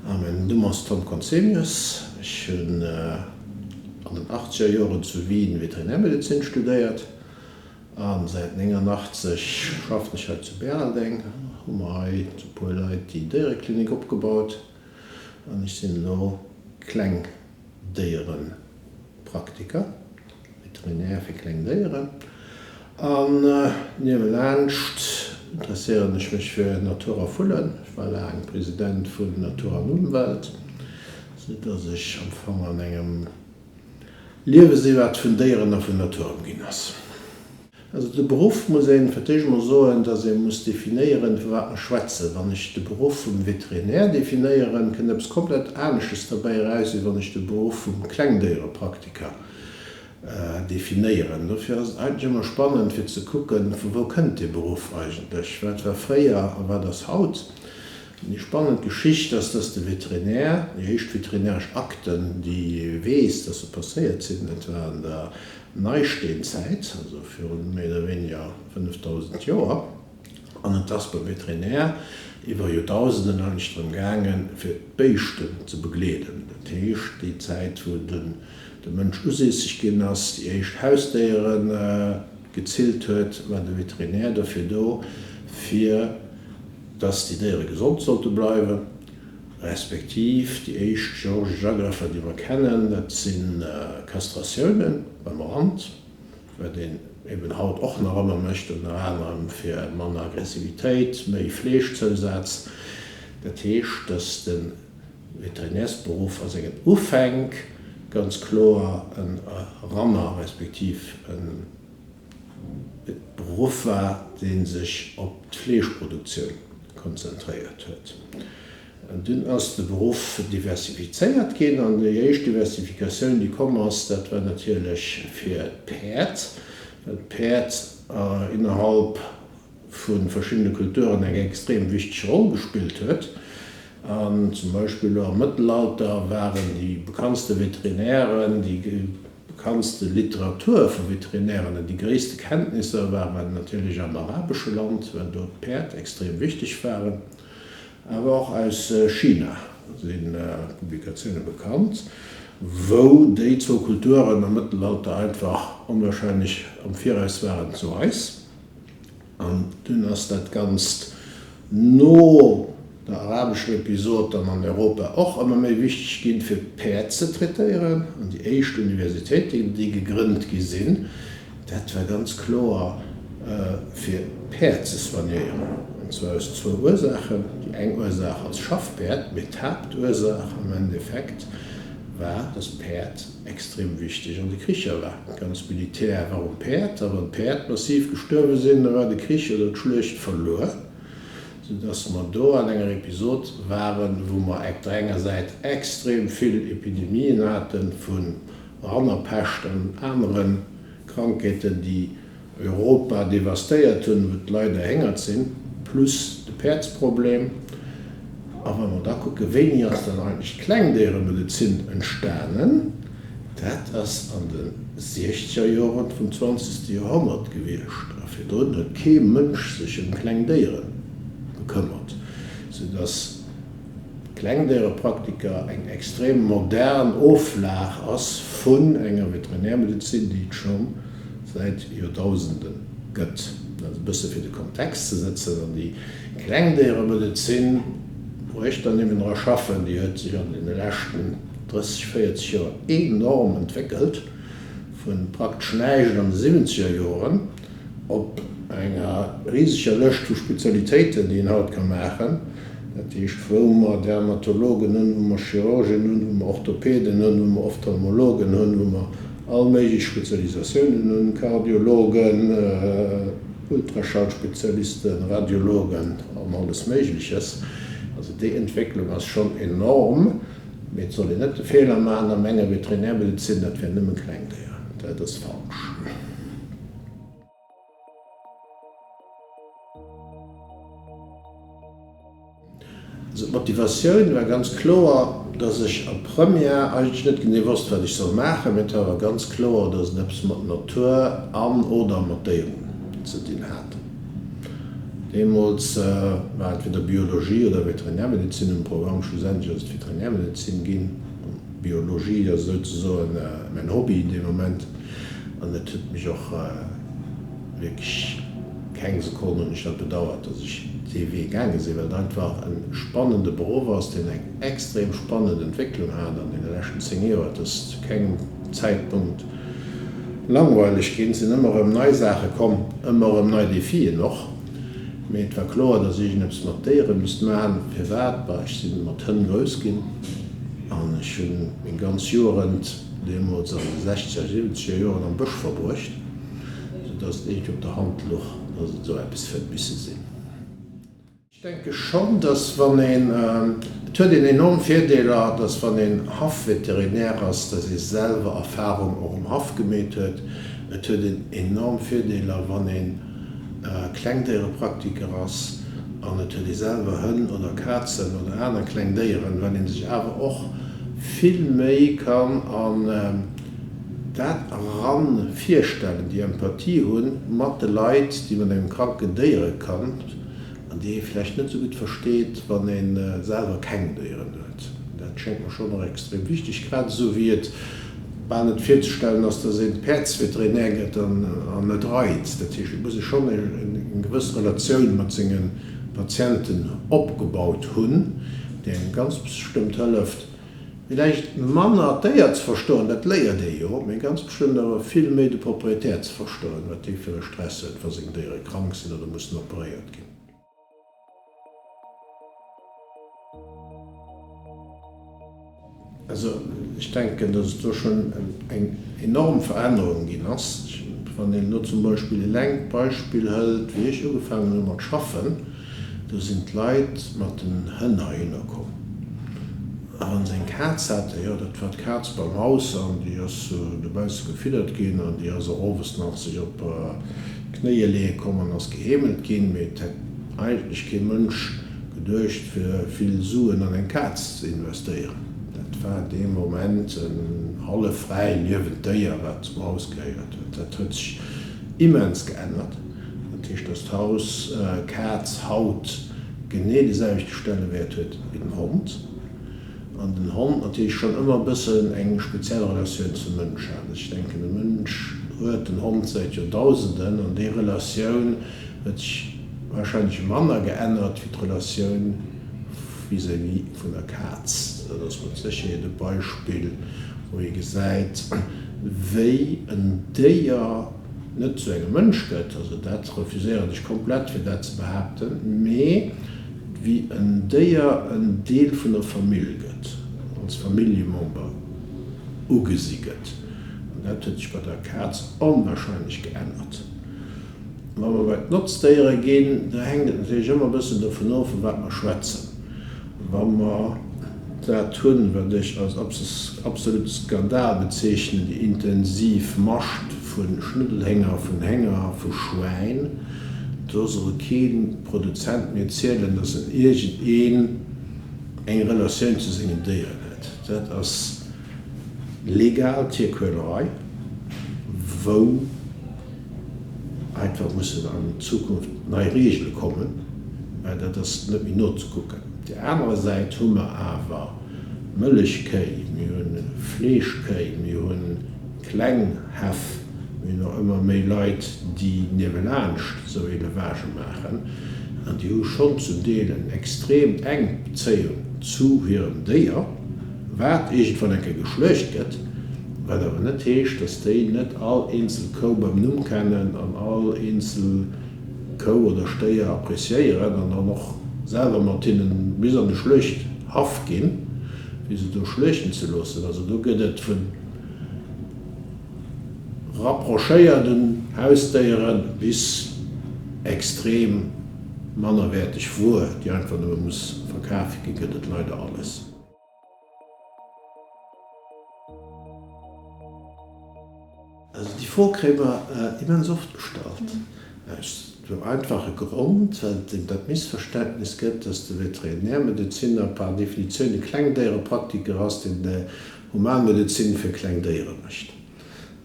A mäin Numm ass Tom Conzemius. Ech hunn an den achtzeger Joren zu Wien Veterinärmedezin studéiert a säit 89 schaffen ech hei zu Bäreldeng. Hu mer hei zu puer Leit déi Déiereklinik opgebaut an ech sinn elo Klengdéierenpraktiker. Veterinär fir kleng Déieren. An niewelaanscht interesséieren ech mech fir Natur a Vullen. Ech war laang President vun Natur an Umwelt, sou dass ech am Fong an engem Liewe si wat vun Déieren a vun Natur ëmginn ass. Also de Beruff muss een fir d'éischt emol soen, dass ee muss definéieren, vu wat mer schwätzen. Wann ech de Beruff vum Veterinär definéieren, kënnt eppes komplett anesches derbäi eraus, wéi wann ech de Beruff vum Klengdéierepraktiker definéieren. Dofir ass et eigentlech ëmmer spannend, fir ze kucken, vu wou kënnt dee Beruff eigentlech, wat war fréier a wat ass haut. Déi spannend Geschicht ass, dass de Veterinär, déi éischt veterinäresch Akten, déi ee weess, dass se passéiert sinn, dat war an der Neisteenzäit, also virun méi oder wéiniger 5.000 Joer, an et ass beim Veterinär iwwer Joerdausenden eigentlech drëm gaangen, fir d'Béischten ze begleeden. Dat heescht, déi Zäit, wou de Mënsch usässeg ginn ass, déi éischt Hausdéiere gezillt huet, war de Veterinär dofir do, fir dass déi Déiere gesond sollte bleiwen. Respektiv déi éischt chirurgesch Agrëffer, déi mer kennen, dat si Kastratiounen beim Rand, wat een eben haut och nach ëmmer mécht, ënner anerem fir manner Aggressivitéit, méi Fleeschzousaz. Dat heescht, dass de Veterinärsberuff a sengen Ufänk ganz kloer e Ranner respektiv e Beruff war, dee sech op d'Fleeschproduktioun konzentréiert huet. An dunn ass de Beruff diversifizéiert ginn. An déi éischt Diversifikatioun, déi komm ass, dat war natierlech fir d'Päerd, well d'Päerd innerhalb vu verschiddene Kulturen eng extrem wichteg Roll gespillt huet. An zum Beispill elo am Mëttelalter waren déi bekanntste Veterinären, déi Bekanntste Literatur vu Veterinären an déi gréisste Kenntnisser waren natierlech am arabesche Land, well do d'Päerd extrem wichteg waren. Awer och aus China si Publikatioune bekannt, wou déi zwou Kulturen am Mëttelalter einfach onwahrscheinlech am Viraus waren zu eis. An dunn ass dat Ganzt no der arabescher Episod dann an Europa och ëmmer méi wichteg ginn, fir d'Päerd ze traitéieren. An déi éischt Universitéiten, déi gegrënnt gi sinn, dat war ganz kloer, fir Päerd ze soignéieren. An zwar aus zwou Ursaachen. Déi eng Ursaach als Schaffpäerd, mee d'Haaptursaach am Endeffekt war, dass d'Päerd extrem wichteg an de Kricher war. D'ganz Militär war um Päerd, a wann d'Päerd massiv gestuerwe sinn, da war de Krich oder d'Schluecht verluer, sou dass mer do an enger Episod waren, wou mer op der enger Säit extrem vill Epidemien hate vu Rannerpescht an anere Krankheeten, déi Europa devastéiert hunn, wou d'Leit erhéngert sinn, plus de Päerdsproblem. A wa mer da kucken, wéini ass dann eigentlech d'Klengdéieremedezin entstanen, dat ass an de siechzeger Joren vum zwanzegste Joerhonnert gewiescht. A virdrun huet kee Mënsch sech ëm kleng Déiere bekëmmert, soudass d'Klengdéierepraktiker eng extrem modern Oflag ass vun enger Veterinärmedezin, déi et scho säit Joerdausende gëtt. Dat e bësse fir de Kontext ze setzen. An déi Klengdéieremedezin, wou ech dann eben dra schaffen, déi huet sech an deene leschten 30, 40 Joer enorm entwéckelt, vu praktesch näischt an de siwwenzeger Joren op enger riseger Lëscht vu Spezialitéiten, déi een haut ka maachen. Dat heescht, wou mer Dermatologen hunn, wou mer Chirurgen hunn, wou mer Orthopeden hunn, wou mer Ophtalmologen hunn, wou mer all méiglech Spezialisatiounen hunn, Kardiologen, Ultraschallspezialisten, Radiologen an alles Méigleches. Also déi Entwécklung ass schonn enorm. Mee et soll een net de Feeler maachen a mengen, Veterinärmedezin, dat wären nëmme Klengdéieren. Dat ass falsch. Also d'Motivatioun war ganz kloer, dass ech en Première eigentlech net genee wosst, wat ech soll maachen, mee et war awer ganz kloer, dass et eppes mat Natur an oder mat Déieren ze dinn hat. Deemools war entweder Biologie oder Veterinärmedezin um Programm. Schlussendlech ass et Veterinärmedezin ginn. Biologie ass souzesoen mäin Hobby dee Moment an et huet mech och wierklech keng Sekonn hunn ech dat bedauert, dass ech dee Wee gaange sinn, well et einfach e spannende Beruff ass, deen eng extrem spannend Entwécklung hat an deene leschten 10 Joer. Et ass zu kengem Zäitpunkt langweileg ginn, et sinn ëmmer erëm nei Saache komm, ëmmer erëm nei Defien och. Mee et war kloer, dass ech iergendeppes mat Déiere misst maachen. Firwat? Bah, ech si mat Hënn grouss ginn an ech hu meng ganz Jugend deemools an de sechzeger, siwwenzeger Joren am Bësch verbruecht, soudass et iergendwéi op der Hand luch, dass et esou eppes huet misse sinn. Ech denke schonn, dass wann een, et huet een enorm Virdeeler, dass wann een Haffveterinär ass, dass ee selwer Erfahrung och um Haff gemeet huet. Et huet een enorm Virdeeler, wann ee Klengdéierepraktiker ass an et huet ee selwer Hënn oder Kazen oder aner kleng Déieren, well ee sech awer och vill méi kann an dat eran virstellen, déi Empathie hunn mat de Leit, déi mat engem kranken Déier e Kand, an déi ee vläicht net esou gutt versteet, wann ee selwer keng Déieren huet. Dat schéngt mer schonn och extrem wichteg, grad esou wéi et bal net virzestellen ass, dass een Päerdsveterinär gëtt an net reit. Dat heescht, et muss ee schonn eng gewëss Relatioun mat senge Patienten opgebaut hunn, déi engem ganz bestëmmt hëlleft, villäicht manner d'Déier ze verstoen, dat léiert ee jo, mee ganz bestëmmt awer vill méi de Proprietär ze verstoen, wat dee fir e Stress huet, wa seng Déiere krank sinn oder mussen operéiert ginn. Also ech denken, datt et do schonn eng enorm Verännerung ginn ass. Wann een elo zum Beispill eleng d'Beispill hëlt, wéi ech ugefaangen hu mat schaffen, Do sinn d'Leit mat den Hënn heihinner komm. A wann se eng Kaz haten, jo, dat war d'Kaz beim Haus an déi ass dobausse gefiddert ginn an déi ass och owes nach sech op d'Knéie leeë komm an ass geheemelt ginn. Mee et hätt eigentlech kee Mënsch geduecht, fir vill Suen an eng Kaz ze investéieren. Dat war dee Moment en hallef fräi liewend Déier, wat zum Haus gehéiert huet. Dat huet sech immens geännert. Dat heescht, dass d'Hauskaz haut genee de selwechte Stellewäert huet wéi den Hond. An den Hond natierlech schonn ëmmer e bëssen eng speziell Relatioun zum Mënsch hat. Ech denken, de Mënsch huet den Hond säit Joerdausenden an déi Relatioun huet sech warscheinlech manner geännert wéi d'Relatioun vis-à-vis vun der Kaz. Dat ass mat Sécherheet e Beispill, wou ee gesäit, wéi en Déier, net zu engem Mënsch gëtt, also dat refuséieren ech komplett fir dat ze behaapten, mee wéi en Déier en Deel vun der Famill gëtt, als Familljemember ugesi gëtt. An dat huet sech bei der Kaz onwahrscheinlech geännert. Wa mer bei d'Notzdéiere ginn, da hänkt et natierlech ëmmer e bëssen dovun of, vu wat mer schwätzen. Wa mer dat hunn, wat ech als absolute Skandal bezeechnen, déi intensiv Mascht vu Schnuddelhénger, vun Hénger, vu Schwäin, do soll kee Produzent mir zielen, datt en iergendeen eng Relatioun zu sengen Déieren huet. Dat ass legal Tierquälerei, wou Einfach mussen an Zukunft nei Reegele kommen, well dat ass net méi nozekucken. Op där anerer Säit hu mer awer Mëllechkéi, mir hu Fleeschkéi, mir hu kleng Häff, mir hunn och ëmmer méi Leit, déi niewelaanscht esou Élevagë maachen an déi hu schonn zum Deel eng extrem enk Bezéiung zu hirem Déier. Wat iergendwann eng Kéier geschluecht gëtt, wat awer net heescht, dass déi net all eenzel Kou beim Numm kennen an all eenzel Kou oder Stéier appreciéieren an dann och selwer mat hinnen bis an de Schluechthaff ginn, fir se do schluechten ze loossen. Also do gëtt et vu rapprochéierten Hausdéiere bis extrem mannerwäerteg Wuer, déi einfach nëmme muss verkaf ginn, gëtt et leider alles. Also déi Fro kréie mer immens oft gestallt, aus dem einfache Grond, well et eben dat Missverständnis gëtt, dass de Veterinärmedeziner par Definitioun e Klengdéierepraktiker ass, deen Humanmedezin fir kleng Déiere mécht.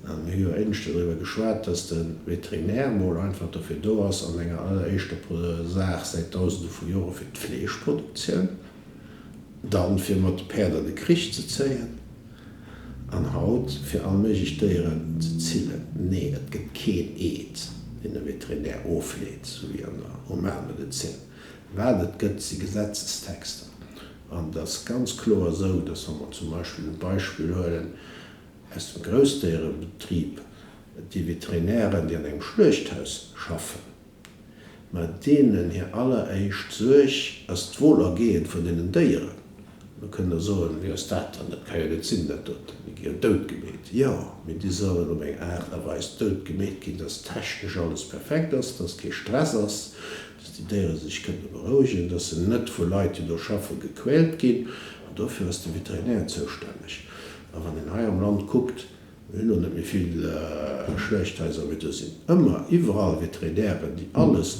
A mir hu jo éinescht doriwwer geschwat, dass de Veterinär mol einfach dofir do ass, an enger alleréischter Saach säit Dausende vu Jore fir d'Fleeschproduktioun, dann fir mat de Päerd an de Krich ze zéien an haut fir all méiglech Déieren ze zillen. Nee, et gëtt keen Eed, deen e Veterinär ofleet, sou wéi an der Humanmedezin. Wat et gëtt, si Gesetzestexter. An et ass ganz kloer esou, dass, wa mer zum Beispill e Beispill huelen aus dem Groussdéierebetrib, déi Veterinären, déi an engem Schluechthaus schaffen, Mä deenen hir alleréischt Suerg ass d'Wohlergehen vun deenen Déieren. Lo kënnt Der soen, Wéi ass dat dann? Dat ka jo net sinn, dat doten. Déi gi jo doutgemeet. Jo, mee déi sollen op eng Aart a Weis doutgemeet ginn, dass technesch alles perfekt ass, dass kee Stress ass, dass déi Déiere sech kënne berouegen, dass se net vu Leit, déi do schaffen, gequält ginn. An dofir ass de Veterinär zoustänneg. A wann een hei am Land kuckt, Mir hunn elo net méi vill Schluechthaiser, mee do sinn ëmmer iwwerall Veterinären, déi alles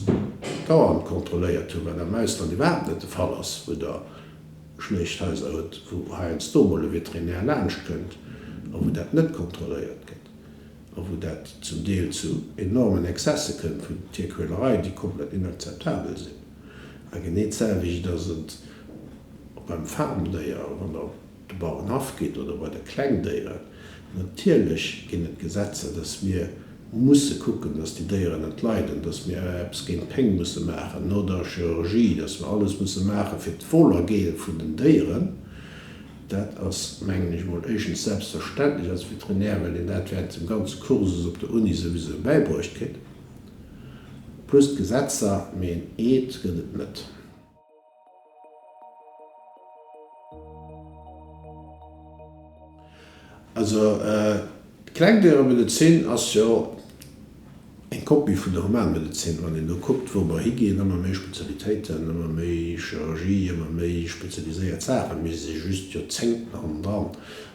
dauernd kontrolléiert hunn, wat am Ausland iwwerhaapt net de Fall ass, wou Der Schluechthaiser hutt, wou heiansdo mol e Veterinär laanscht kënnt a wou dat net kontrolléiert gëtt a wou dat zum Deel zu enormen Exzesse kënnt vun Tierquälerei, déi komplett inakzeptabel sinn. A genee d'selwecht ass et beim Farmdéier, wann Der op de Bauerenhaff geet oder bei de Klengdéieren, natierlech ginn et Gesetzer, dass mir musse kucken, dass déi Déieren net leiden, dass mir eppes géint d'Péng musse maachen no der Chirurgie, dass mer alles musse maache fir d'Wohlergehe vun den Déieren. Dat ass, mengen ech emol, éischtens selbstverständlech als Veterinär, well een dat während dem ganze Kursus op der Uni souwisou bäibruecht kritt, plus d'Gesetzer, mee en Eed gëtt et net. Also d'Klengdéieremedezin ass jo eng Kopie vun der Humanmedezin. Wann een do kuckt, wou mer higinn, ëmmer méi Spezialitéiten, ëmmer méi Chirurgie, ëmmer méi spezialiséiert Saachen. Mir si just Joerzéngten hannendran.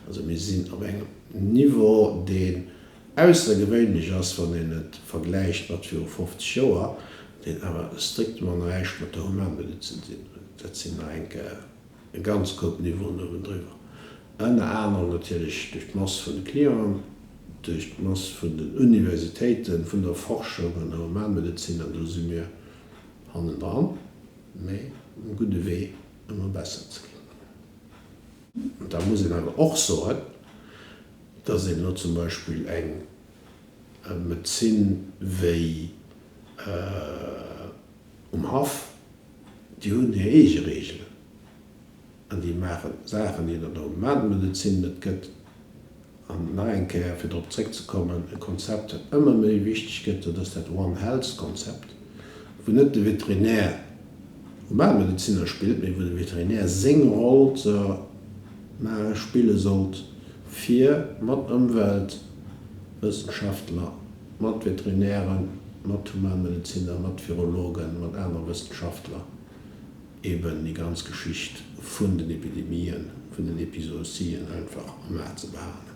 Also mir sinn op engem Niveau, deen aussergewéinlech ass, wann een et vergläicht mat viru 50 Joer, deen awer strictement näischt mat der Humanmedezin ze dinn huet. Dat sinn nach enk e ganz Koup Niveauen uewendriwwer. Ënner anerem natierlech duerch d'Mass vun de Clienten, duerch d'Mass vun den Universitéiten, vun der Forschung an der Humanmedezin, an do si mir hannendran, mee um gudde Wee, ëmmer besser ze ginn. An da muss een awer och soen, dass een elo zum Beispill eng Medezin wéi um Haff, déi hunn hir eege Reegelen an déi maache Saachen, déi et an der Humanmedezin net gëtt. An nach eng Kéier, fir drop zréckzekommen, e Konzept, dat ëmmer méi wichteg gëtt, dat ass dat One-Health-Konzept, wou net de Veterinär Humanmedezinner spillt, mee wou de Veterinär seng Roll ze maache spille sollt, fir mat Ëmweltwëssenschaftler, mat Veterinären, mat Humanmedezinner, mat Virologen, mat anere Wëssenschaftler eben déi ganz Geschicht vun den Epidemien, vun den Epizootien einfach am A ze behalen.